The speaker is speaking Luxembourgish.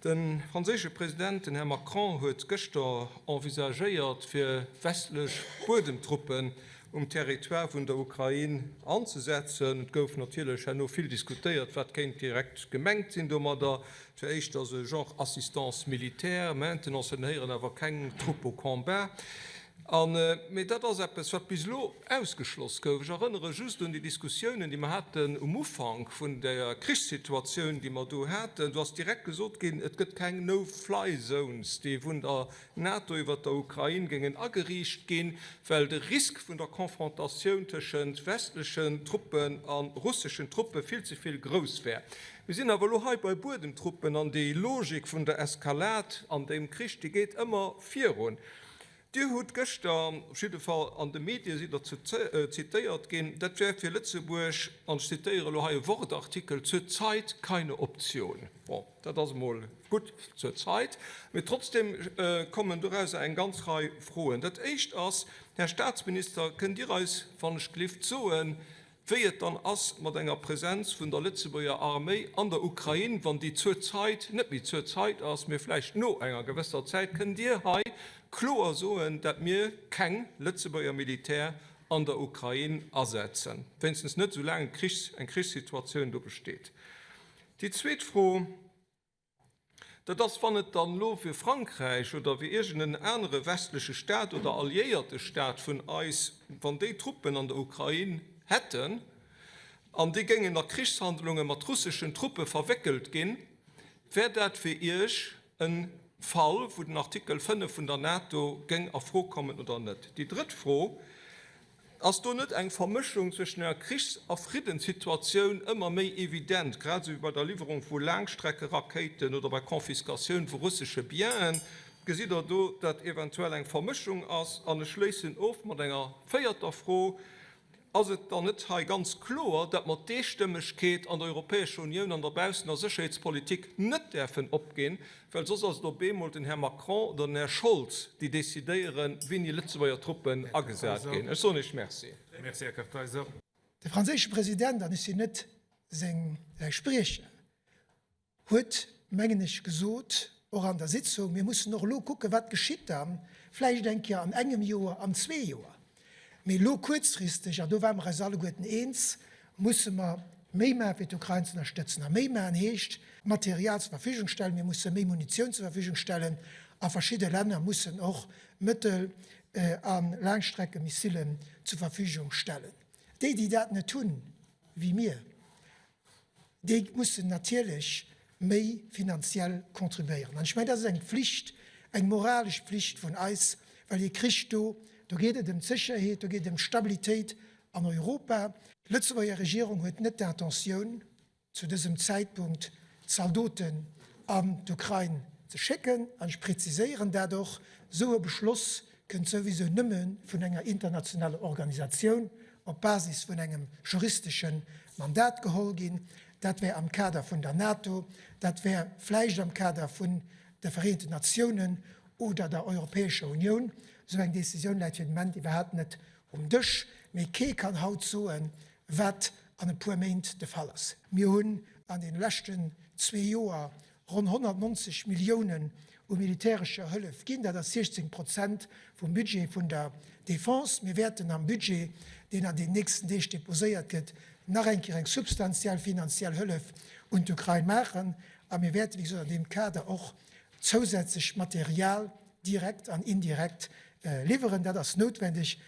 De franséische President, den Här Macron, huet gëschter envisagéiert, fir westlech Buedemtruppen um Territoire vun der Ukrain anzesetzen. Et gouf natierlech herno vill diskutéiert, wat kéint direkt gemengt sinn domadder. Et wär éischter esou e Genre Assistance militaire, Maintenance, en héieren awer keng Troupes au combat. An, mee dat ass eppes, wat bis elo ausgeschloss gouf. Ech erënnere just un déi Diskussiounen, déi mer haten um Ufank vun der Krichssituatioun, déi mer do haten. Do ass direkt gesot ginn, et gëtt keng No-fly-zones, déi vun der NATO iwwert der Ukrain géingen ageriicht ginn, well de Risk vun der Confrontatioun tëschent westlechen Truppen a russeschen Truppe vill ze vill grouss wär. Mir sinn awer elo hei bei Buedemtruppen an déi Logik vun der Eskalad an deem Krich, déi geet ëmmer virun. Dir hutt gëschter, op jidde Fall an de Medie sidd Der zitéiert ginn, dat wär fir Lëtzebuerg, an ech zitéiere elo hei e Wort-Artikel, zur Zeit keine Option. Bon, dat ass emol gutt, zur Zeit, mee trotzdem kommen dorauser eng ganz Rei Froen. Dat Éischt ass, Här Statsminister, kënnt Dir eis wann ech gelift soen, wéi et dann ass mat enger Präsenz vun der Lëtzebuerger Arméi an der Ukrain, wann déi zur Zait net méi zur Zait ass, mee vläicht no enger gewësser Zäit. Kënnt Dir hei kloer soen, dat mir keng Lëtzebuerger Militär an der Ukrain asetzen, wéinstens net soulaang eng Krichssituatioun do besteet? Déi zweet Fro. Dat ass, wann et dann elo fir Frankräich oder fir iergend en anere westleche Staat oder alliéierte Staat vun eis, wann déi Truppen an der Ukrain hätten an déi géingen a Krichshandlunge mat russeschen Truppe verwéckelt ginn, wär dat fir Iech e Fall, wou den Artikel 5 vun der NATO géing a Fro kommen oder net? Déi drëtt Fro, Ass do net eng Vermëschung zwëschen enger Krichs a Friddenssituatioun ëmmer méi evident, grad esou wéi bei der Liwwerung vu Laangstreckerakéiten oder bei Confiscatioun vu russesche Bienen? Gesitt Der do, dat eventuell eng Vermëschung ass? An ech schléissen of mat enger véierter Fro, Ass et dann net hei ganz kloer, dat mer d'Eestëmmegkeet an der Europäescher Unioun an der Baussen a Sécherheetspolitik net däerfen opginn, Well soss ass et op eemol den Här Macron oder den Här Scholz, déi decidéieren, wéini Lëtzebuerger Truppen agesat ginn. Ech soen Iech Merci. Merci, Här Kartheiser. De franséische President, an ech sinn net seng säi Spriecher, huet, mengen ech, gesot, och an der Sitzung, mir mussen och elo kucken, wat geschitt dann vläicht eng Kéier an engem Joer, an zwee Joer. Mee elo kuerzfristeg, an do ware mer eis alleguerten eens, musse mer méi maachen, fir d'Ukrain ze ënnerstëtzen. A méi maachen heescht, Material zur Verfügung stellen, mir musse méi Munitioun zur Verfügung stellen a verschidde Länner mussen och Mëttel a Laangstreckemissilen zur Verfügung stellen. Déi, déi dat net hunn, wéi mir, déi mussen natierlech méi finanziell contribuéieren. An ech mengen, dat ass eng Pflicht, eng moralesch Pflicht vun eis, well dee Krich do, do geet et ëm d'Sécherheet, do geet et ëm d'Stabilitéit an Europa. D'Lëtzebuerger Regierung huet net d'Intentioun, zu dësem Zäitpunkt Zaldoten an d'Ukrain ze schécken. An ech preziséieren dat och, Esou e Beschloss kënnt souwisou nëmme vun enger internationaler Organisatioun op Basis vun engem juristesche Mandat geholl ginn. Dat wär am Kader vun der NATO, dat wär vläicht am Kader vun de Vereenten Natiounen oder der Europäescher Unioun. Esou eng Decisioun läit fir den Moment iwwerhaapt net um Dësch. Mee kee kann haut soen, wat an e puer Méint de Fall ass. Mir hunn an deene leschten zwee Joer ronn 190 Milliounen u militärescher Hëllef ginn. Dat ass 16 Prozent vum Budget vun der Defense. Mir wäerten am Budget, deen an den nächsten Deeg deposéiert gëtt, nach eng Kéier eng substantiell finanziell Hëllef un d'Ukrain maachen. A mir wäerten, wéi gesot, an deem Kader och zousätzlech Material direkt an indirekt liwweren. Dat ass noutwendeg.